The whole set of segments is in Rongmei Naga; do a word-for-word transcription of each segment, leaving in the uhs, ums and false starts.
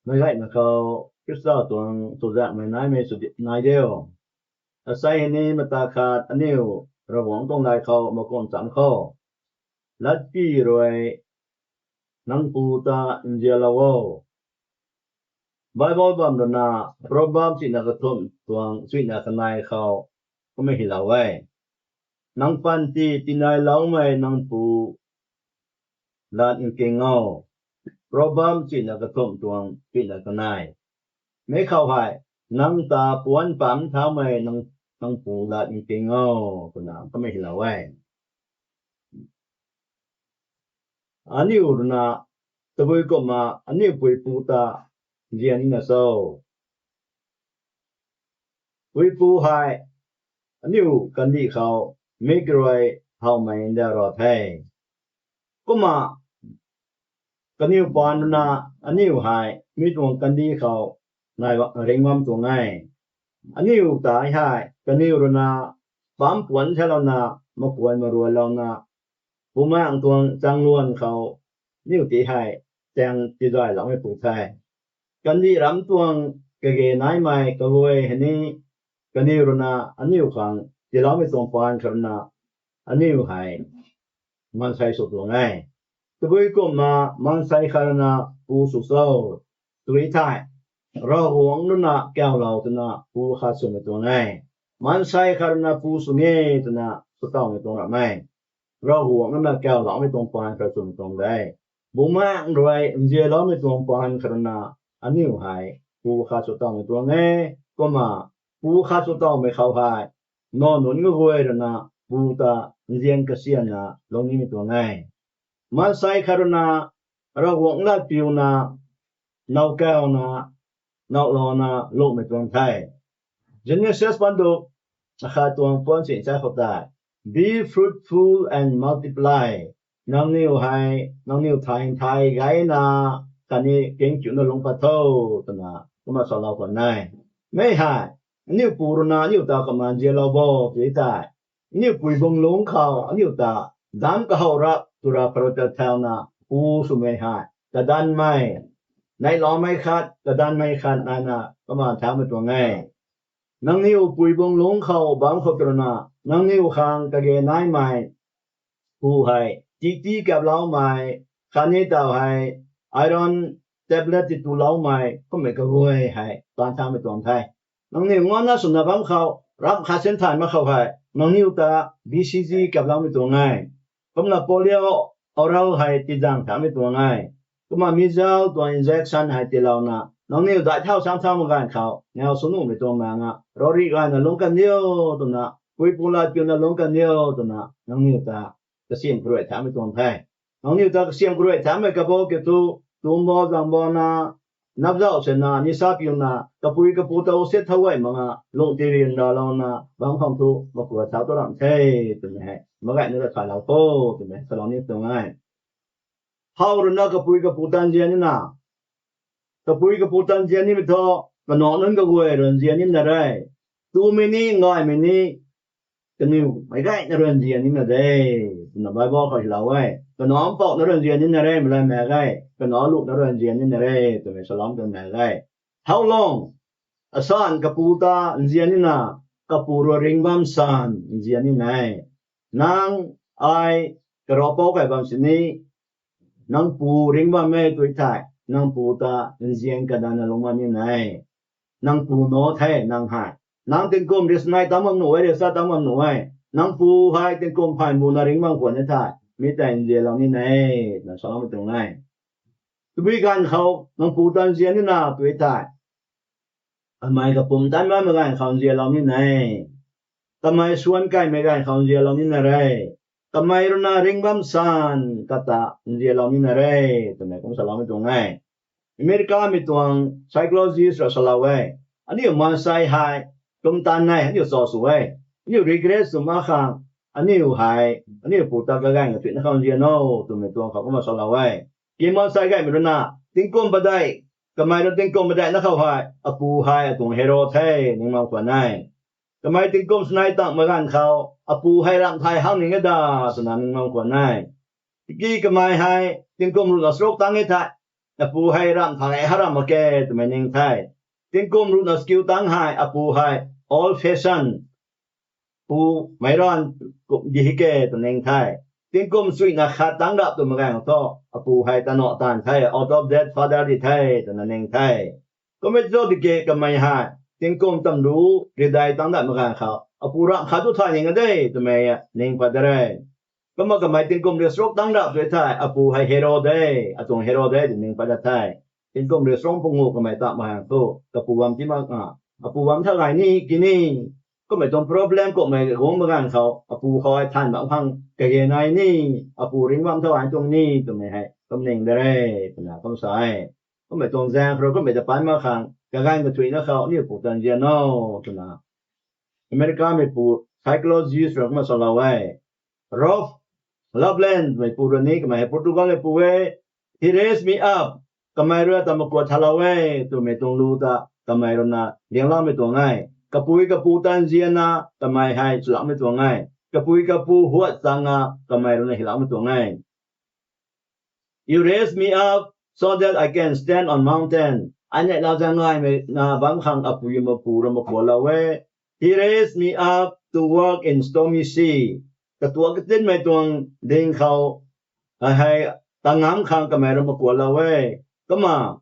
Meic gayna khou Khrista tuang chuzaenghmei naimei sw nai diu. Asei hei ni mata khat aniu Ravguangc tuang lat khou makum cham khou latpy rui nang pu ta nzianlou o. Bible bam rui na Proverb chuihna kathumh tuang chuihna kanei khou kumna hylou e. Nang panty tinailoumei nang pu lat nking o. Proverb chuihna kathumh tuang chuihna kanei. Mi khou hei, nang ta puanc pamc thaumei nang, nang pu lat nking o, twna kumna hylou e. Aniu rui na, tabui kumna aniu puipu ta nzian nina cho? Puipu hei aniu kandih khou mik rui howmei nda ra the. Kumna kaniw paan rui na aniu hei mi tuang kandih khou nai ringc bam tuang e. Aniu ta hei kaniw rui na bam puanc theilouna, makuan maruailouna, Bumaengh tuang chaengluan khou aniu ti hei chaeng tizayloumei pu the. Kandih ram tuang kage naimei kaguay hei ni kaniw rui na aniu khang tiiloumei tuang paan khat rui na aniu hei maansei sw tuang e. Tabui kumna maansei khat rui na pu sw cho tw thei, Ravguangc rui na kaulou twna pu khat swmei tuang e. Maansei khat rui na pu sw nge twna swtawmei tuang ram e. Ravguangc rui na kauloumei tuang paan khat swmei tuang de. Bumaengh rui nzianloumei tuang paan khat rui na aniu hei pu khat swtawmei tuang e. Kumna pu khat swtawmei khou hei nac nunc kaguay rui na pu ta nzian kasiamna lungc nimei tuang e. Maansei khat rui na Ravguangc lat piuna nac kauna, nac louna lungmei tuang the. Genesis pandu akhat tuang puan si sa khou tei, Be fruitful and multiply. Nangniw hei, nangniw thay thay gayna khatni kingkiuna lungc pat tho, twna kumna salou khwan e. Mi hei aniu pu rui na aniu ta kumna nzianlou bo tw thei, aniu pui bung lungc khou aniu ta damc kahow rap tw rap khou rui ta thauna pu swmei hei kadanvmei, neihloumei khat, kadanvmei khat naina kumna thaumei tuang e. Nangniw pui bung lungc khou bam khou tw rui na, nangniw khang kage naimei pu hei titi kaploumei, khatni taw hei iron tablet tituloumei kummei kaguay hei taanv thaumei tuang the. Nangniw nganvna swna bam khou, ram khat sin thay mak khou hei nangniw ta B C G kaploumei tuang e. Kumna polio, oral hei tizang thaumei tuang e. Kumna measles tuang injection hei tiilouna, nangniw dai thau sam thau mak ganv khou nau sw nuhmei tuang mak nga, rori gayna lungc kan diu twna, puipu lat piuna lungc kan diu twna nangniw ta kasiam karuai thaumei tuang the. Nangniw ta kasiam karuai thaumei kabou kiu thu, tumbo zangbo na, napzauh sena, nisa piuna, kapui kapu ta usit thau gay mak nga, lung tirian ralouna bam khang thu makua thau tu ram the, twmei hei mak gayna ra thaylou kho, twmei salou ni tuang e. How rui na kapui kapu ta nzian nina, kapui kapu ta nzian nimei thu, kanac nunc kaguay rui nzian nina re. Tumei ni, ngaymei ni, kaniw meic gayna rui nzian nina de, twna Bible khou hylou e. Kanac mpouhna rui nzian nina re, meic lam mak ge, kanac luhna rui nzian nina re, twmei salou tuang mak ge. How long? Asan kapu ta nzian nina, kapu rui ringc bam san nzian nina e. Nang, ai, karavpou kai bam sini, nang pu ringc bam e tw thei, nang pu ta nzian kadana lungc bam nina e. Nang pu nac the nang hei. Nang tingkum risanei tam bam nuh e, risa tam bam nuh e. Nang pu hei tingkum phay mbuna ringc bam khwan e thei, mi tei nzianlou nina e, twna saloumei tuang e. Tabui ganv khou nang pu ta nzian nina tw thei, kamei kapumtan bammei ganv khou nzianlou nina e. Kamei suan kaimei ganv khou nzianlou nina re. Kamei rui na ringc bam san kata nzianlou nina re, twmei kum saloumei tuang e. Americamei tuang psychologist rui salou e. Aniu maansei hei, tumtan nei aniu chaw sw e. Aniu regret sw mak khang, aniu hei aniu pu ta kaganv kathuina khou nzian o, twmei tuang khou kumna salou e. Ki maansei gaymei rui na, tingkum padeih, kamei rui tingkum padeihna khou hei apu hei atuang hero the, ning bam khwan e. Kamei tingkum sanei tangmei ganv khou, apu hei ramh thay hak ning e da, twna ning bam khwan e. Tiki kamei hei tingkum ruhna charuk tang e thei, apu hei ramh thang e haram mak ke twmei ning the. Tingkum ruhna skiu tang hei apu hei old fashion pu meic ran kum di hi ke tw ning the. Tingkum suina khat tang rap tw mak gaeng thu apu hei tanoh taanv the, out of date father di the twna ning the. Kummei cho tiki kamei hei tingkum tamru ridai tang dat mak gaeng khou apu ramh khat tu thay ning a de twmei ning pat de re. Kumna kamei tingkum riu charuk tang rap tw thei apu hei hero de, atuang hero de tw ning pat dat the. Tingkum riu charuk pungu kamei ta mak gaeng thu kapu bam ti mak a, apu bam tha gay ni ki ni. Kummei tuang problem kummei guang mak gaeng khou apu khou hei than bam khang kage nai ni, apu ring bam tha gay tuang ni twmei hei kum ning de re twna kum sa e. Kummei tuang zaeng khou rui kummei ta pan mak khang kaganv kathuina khou aniu pu tan zian o twna Americameipu psychologist rui kumna salou e. Rolf Loveland meipu rui ni kamei hei Portugalmeipu e. He raised me up. Kamei rui ta makuat thalou e twmei tuang lu ta kamei ruina lianglaumei tuang e. Kapui kapu tan zianna kamei hei swloumei tuang e. Kapui kapu huat changa kamei ruina hyloumei tuang e. You raised me up so that I can stand on mountain. Ai neihlou zaeng ngaymei na bam khang apui mapu rui makuatlou e. He raised me up to walk in stormy sea. Katuak katinmei tuang ding khou hei ta ngam khang kamei rui makuatlou e. Kumna,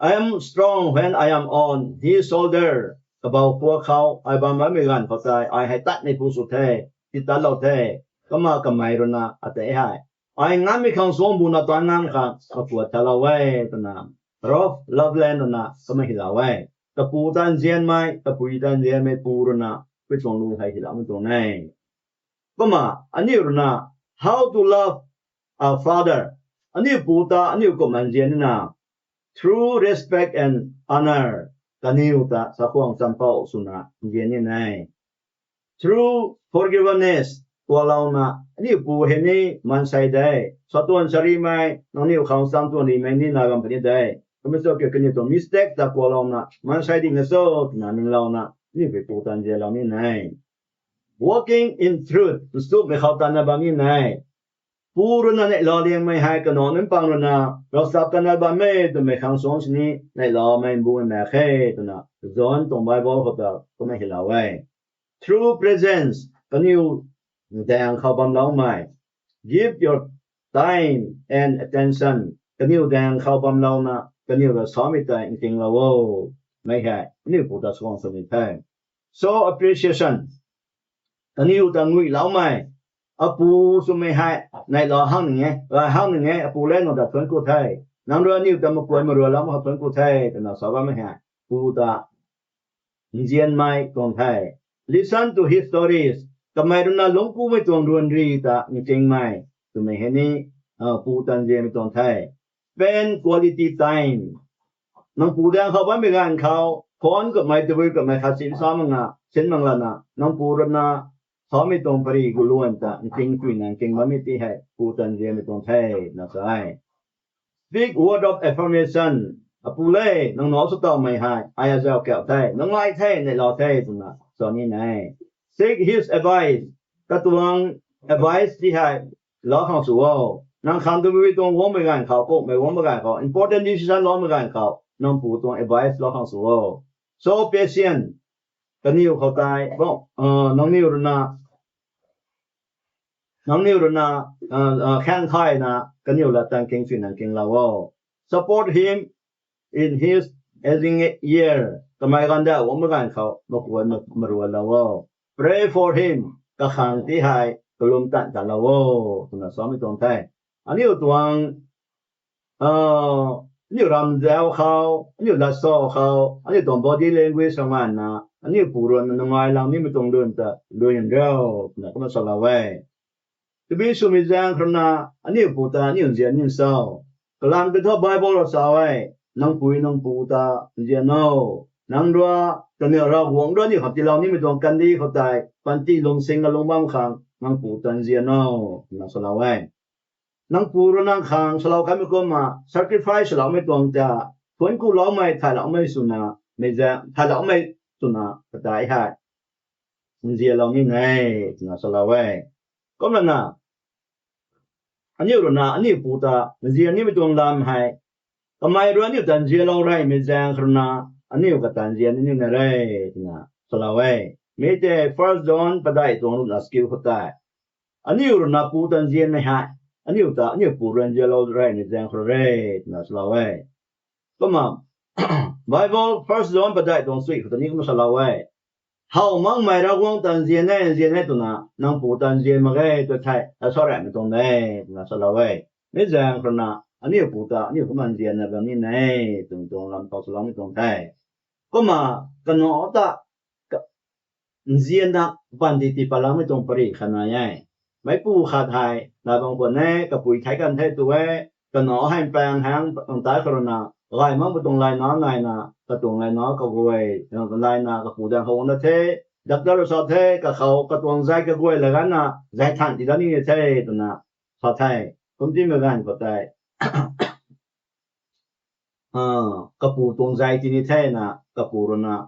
I am strong when I am on his shoulder. Kabau khua khou ai bam bammei ganv khou tei ai hei tatmei pu sw the, titatlou the. Kumna kamei ruina atei hei ai ngammei khang suang buna tan ngam khang kakuat thalou e twna Rolf Loveland ruina kumna hylou e. Kapu tan zianmei, kapui tan zianmei pu ruina pui tuang lu hei hyloumei tuang e. Kumna aniu ruina how to love a father, aniu pu ta aniu kumna nzian nina, through respect and honor, kaniw ta sakhwang champou swna nzian ni e. Through forgiveness, kuaklouna, aniu pu hei ni maansei de, satuan sarimei nangniw khang cham tuan rimei ni na bam puni de. Kumna cho ki kaniw tuang mistake ta kuaklouna maansei ding na cho twna ninglouna aniu pu tan zianlou ni e. Walking in truth, nchumhmei khou tanna bam ni e. Pu ruina neihlou liangmei hei kanac nunc pang ruina ravchap tanna bam e twmei khang suang sini neihloumei mbu mak khe twna John tuang Bible khou ta kumna hylou e. True presence, kaniw daeng khou bamloumei. Give your time and attention, kaniw daeng khou bamlouna kaniw ta samei tei nkinglou o. Mei hei aniu pu ta suang swmei the. Show appreciation, kaniw ta nguiloumei. Apu swmei hei neihlou hang ning e, gay hang ning e, apu le nang ta thuanc ku the. Nang rui aniu ta makuan maruanloumei khou thuanc ku the twna sa bammei hei pu ta nzianmei tuang the. Listen to his stories, kamei ruina lungc kumei tuang ruanri ta nkingmei twmei hei ni pu ta nzianmei tuang the. Spend quality time, nang pu daeng khou bammei ganv khou phone kummei tabui kummei khat sin sa mak nga sin mak lana nang pu ruina samei tuang pary guluan ta nking twna nking bammei ti hei pu ta nzianmei tuang the na sa e. Speak word of affirmation, apu le nang nac sw tawmei hei ai azau kauh the, nang ngai the, neihlou the twna sa ni e. Seek his advice, katuang advice ti hei lou khang sw o. Nang khang tabui tuang guangmei ganv khou, kumhmei guangmei ganv khou, important decision loumei ganv khou nang pu tuang advice lou khang sw o. Show patience, kaniw khou tei nangniw ruina nangniw ruina khaeng thayna kaniw lat ta nking swna nkinglou o. Support him in his aging year, kamei ganv da guangmei ganv khou makuan maruanlou o. Pray for him, kakhang ti hei kalum tan tanlou o twna samei tuang the. Aniu tuang aniu ramzau khou, aniu latsa khou, aniu tuang body language khou nganvna aniu pu ruina nungai lang nimei tuang lun ta lun riu twna kumna salou e. Tabui swmei zaeng khou ruina aniu pu ta aniu nzian ni cho? Kalam kiu thu Bible rui sa e, nang pui nang pu ta nzian o. Nang rui, kaniw Ravguangc rui aniu khang tiilou nimei tuang kandih khou tei panty lungsing kalung bam khang nang pu ta nzian o twna salou e. Nang pu rui nang khang salou kanmei kumna sacrifice loumei tuang ta, thuanc kuloumei, thayloumei swna, mei zaeng thayloumei swna katai hei nzianlou ni e twna salou e. Kumlana aniu ruina aniu pu ta nzian nimei tuang lam hei Kamei rui aniu ta nzianlou reymei zaeng khou rui na, aniu kata nzian aniu na re, twna salou e. Mi tei First John padeih tuang ruhna skill khou tei, aniu rui na Pu ta nzianmei hei, aniu ta aniu Pu rui nzianlou reymei zaeng khou rui re, twna salou e. Kumna Bible First John padeih tuang sui khou ta ni kumna salou e. How makmei Ravguangc ta nzian e, nzian e twna nang Pu ta nzian mak ge tw thei, asau reymei tuang de, twna salou e. Mi zaeng khou rui na, aniu Pu ta aniu kumna nzianna bam ni ne, twmei tuang lam khou saloumei tuang the. Kumna kanac ta, ka- nzianna panty tii patloumei tuang pary khat nai e. Meipu khat hei nai bam khwan e, kapui theic kan the tu e, kanac hei mpang hang tangc tei khou rui na, gay makmei tuang layna naina, katuang layna kaguay, layna kapu daeng khou guang dat the, doctor rui sa the, kakhou katuang zay kaguay lagana, zay than ti dat ni the, twna sa the. Kum timei ganv khou tei kapu tuang zay ti ni thena, kapu rui na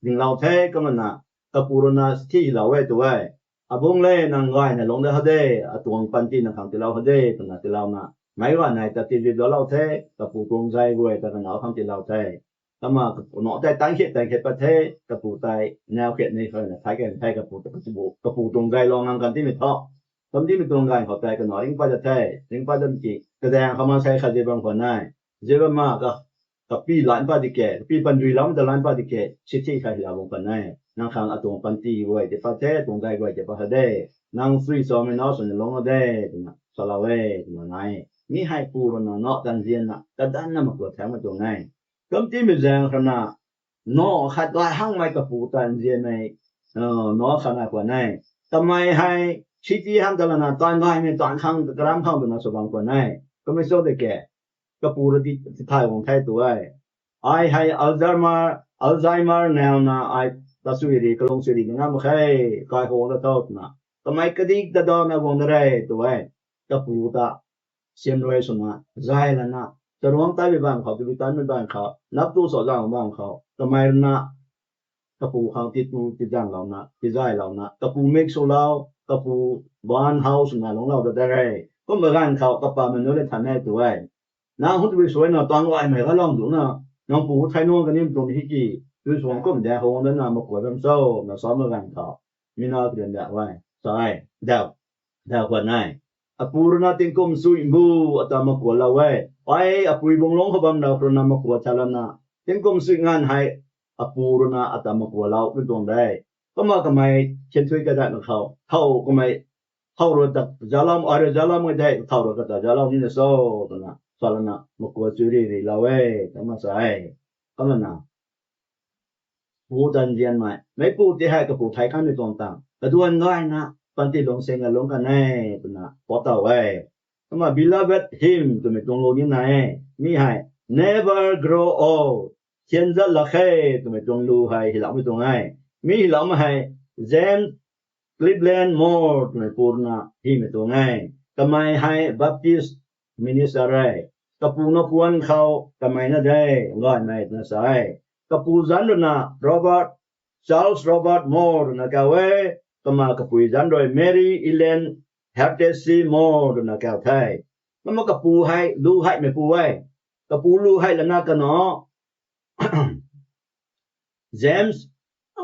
dinglou the, kumna, kapu rui na thi lou e tu e. Abung le, nang gayna lungc dat ha de, atuang panty nang khang tiilou ha de, twna tiilouna, meic guay nai ta tii zip dalou the, kapu tuang zay guay ta kanac khang tiilou the. Kumna kanac tei tangc khe tangc khe pat the, kapu tei nau khe ni khou na thei kan the, kapu, kapu tuang zay lou ngang kan timei thu. Kum timei tuang ganv khou tei kanac ringc pat dat the, ringc pat dat ki, kadaeng khou maansei khat zi bam khwan e. Zi bam ma ka, kapi lan pat di ke, kapi panduiloumei ta lan pat di ke, sithi khat hilou bam khwan e. Nang khang atuang panty guay tei pat the, atuang zay guay tei pat ha de. Nang sui chamei nac swna lungc a de, twna salou e, twna nai. Mi hei Pu rui na nac ta nzianna, kadanna mak khwan thaumei tuang e. Kum timei zaeng khou rui na, nac khat gay hangmei kapu ta nzianmei, nac khat nai khwan e. Kamei hei, city hang ta lana, taanv gaymei taanv khang, karam khang twna sw bam khwan e. Kamei cho de ke, kapu rui di tithay guang the tu e. Ai hei Alzheimer, Alzheimer nauna ai ta sui ri, kalung sui ri ngam mak khe, kai khou guang dat tho twna. Kamei kadik ta dana guang dat re tu e. Kapu ta siam rui swna, zay lana, charuangc taimei bam khou, tabui tanmei bam khou, nap tu sa zang bam khou, kamei rui na, kapu khang titu tizanglouna, tizaylouna, kapu mik swlou, kapu baanc how swna lungclou dat re. Kumna ganv khou kapamei nunc le than e tu e. Nang hu tabui suaina taanv gaymei galang duna, nang pu thei nuang kanim tuang hiki, tui suang kum de hang dana makuay bam cho, na samei ganv khou, mi na tw dan da e, sa e, daw, daw khwan e. Apu rui na tingkum sui mbu ata makualou e. Ai apui bunglungc khou bam nau khou rui na makuat tha lana, tingkum sui nganv hei apu rui na ata makualou mi tuang de. Kumna kamei thianthui kadatna khou, thow kamei, thow rui ta zalam, ai rui zalam e de, thow rui kata zalam nina cho, twna sa lana makuat sui ri rilou e, twna sa e. Kumna na, Pu ta nzianmei, meipu ti hei kapu thei kanmei tuang tang, kaduan gayna, panty lungc singna lungc kan e, twna pat tow e. Kumna beloved hymn twmei tuang lu ni nai e, mi hei, Never Grow Old, Thianzat Lak Khe, twmei tuang lu hei hyloumei tuang e. Mi hyloumei hei, James Cleveland Moore twmei pu rui na hymei tuang e. Kamei hei Baptist minister e. Kapu na puan khou kamei na de, gaymei twna sa e. Kapu zanc rui na Robert, Charles Robert Moore twna kau e. Kumna kapui zanc rui Mary Ellen Hardesty Moore twna kau the. Kumna kapu hei lu heimei pu e. Kapu lu hei lana kanac James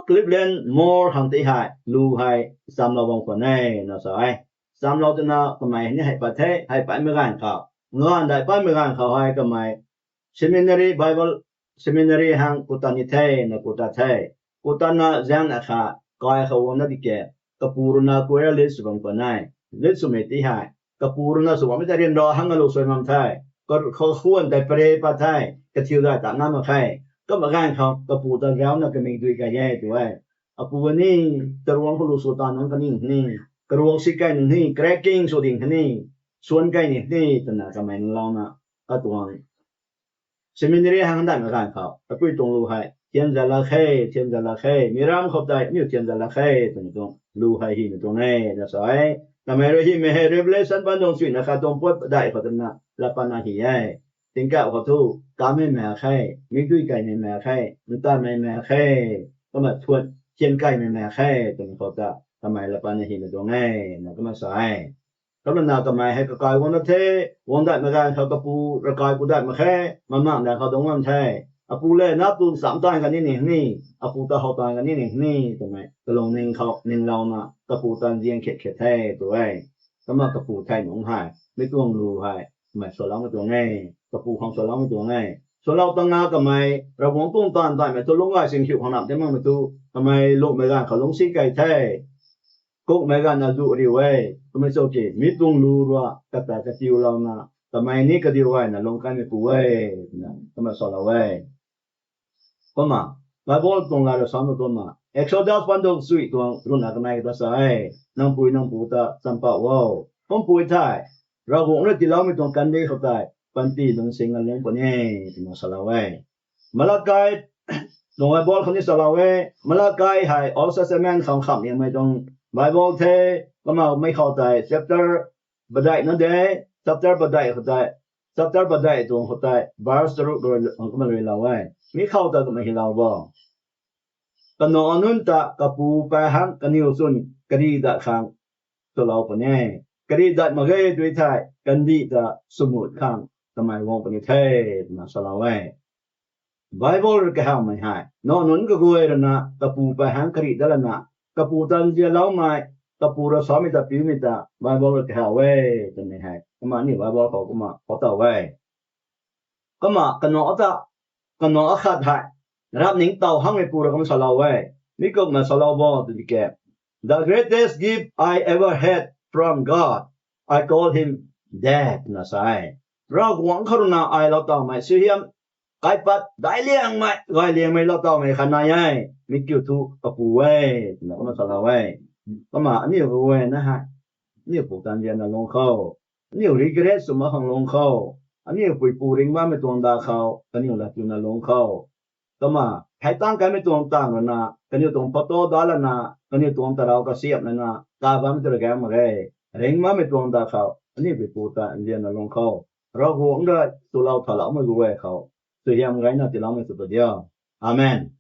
Cleveland Moore khang ti hei lu hei chamlou bam khwan e, na sa e. Chamlou twna kamei ni hei pat the, hei patmei ganv khou, nganv dai patmei ganv khou hei kamei seminary, Bible seminary hang kuta ni the, na kuta the. Kuta na zaengna kha, kai khou guang na di ke, kapu rui na choir lead sw bam khwan e. Lead swmei ti hei, kapu rui na sw bammei ta ryanra hang alu suai bam the. Ka, kakhwan tei pare pat the, kathiu dai ta ngam mak khe. Kumna ganv khou kapu ta rauna kamik dui kai e tu e. Apu ni, charuangc khou lu sw ta nunc kaning ni, karuang si kai ni, cracking sw ding ni, suan kai ni, twna kamei nunc louna, katuang seminary hang daihmei ganv khou, apui tuang lu hei, Thianzat Lak Khe, Thianzat Lak Khe, mi ram khou tei aniu thianzat lak khe, twmei tuang lu hei hymei tuang e, na sa e. Kamei rui hymei hei Revelation pan tuang suina khat tuang pat daih khou twna lat patna hy e. Tingkauh khou thu, kamei mak khe, mikdui kaimei mak khe, ntanmei mak khe, kumna thuan thian kaimei mak khe, twmei khou ta, kamei lat patna hymei tuang e, na kumna sa e. Kumna kamei hei kakai guang dat the, guang datmei ganv khou kapu ravkai ku dat mak khe, mamang dan khou dungc bam the. Apu le na tu nchamc taanv kani ni ni, apu ta how taanv kani ni ni twmei kalungning khou ninglouna kapu ta nzian khat khat the tw e. Kumna kapu thei nunc hei mi tuang lu hei kamei swloumei tuang e, kapu khang swloumei tuang e. Swlou tangna kamei Ravguangc tuang taanv taimei thu lungc gay sing khiu khang nam tei makmei thu kamei lungmei ganv khou lungcsi kei the. Kukmei ganv na zu riu e. Kamei cho ki mi tuang lu rua kata katiulouna kamei ni kadiu gayna lung kaimei pu e, twna kumna salou e. Kumna Bible tuang la rui samei kumna Exodus panduk chui tuang ruhna kanei kata sa e, nang pui nang pu ta champauh o. Kumpui thei Ravguangc rui tiiloumei tuang kandih khou tei panty nung sing a lungc puni e, twna salou e. Malakai tuang Bible khou ni salou e. Malakai hei Old Testament khang khamhliangmei tuang Bible the. Kumna mei khou tei chapter padeih na de, chapter padeih khou tei, chapter padeih tuang khou tei verse charuk rui kumna ruilou e. Mi khou ta kumna hylou bo, kanac nunc ta kapu pai hang kaniw chwn karih dat khang swlou puni e. Karih dat mak ge tw thei kandih ta swmut khang kamei guang puni the, twna salou e. Bible rui kahawmei hei nac nunc kaguay rui na kapu pai hang karih dat lana, kapu ta nzianloumei, kapu rui samei ta piumei ta Bible rui kahaw e, twmei hei kumna aniu Bible khou kumna khou taw e. Kumna kanac ta, kanac akhat hei rapning taw hangmei pu rui kumna salou e. Mi kumna salou bo tw di ke, the greatest gift I ever had from God, I call him dad, twna sa e. Ravguangc khou rui na ai lou tawmei suaihiam kaipat daic liangmei, gay liangmei lou tawmei khat nai e. Mi kiu thu kapu e, twna kumna salou e. Kumna aniu kaguayna hei aniu pu ta nzianna lungc khou, aniu regret sw mak khang lungc khou, aniu puipu ringc bammei tuang da khou kaniw lat tiuna lungc khou, kumna hei tang kaimei tuang tang rui na kaniw tuang photo dat lana, kaniw tuang tarou kasiamh lana ta bammei tu rui gaeng mak ge. Ringc bammei tuang da khou aniu puipu ta nzianna lungc khou, Ravguangc rui swlou thaloumei kaguay khou suaihiam gayna tiiloumei sw ta diu. Amen.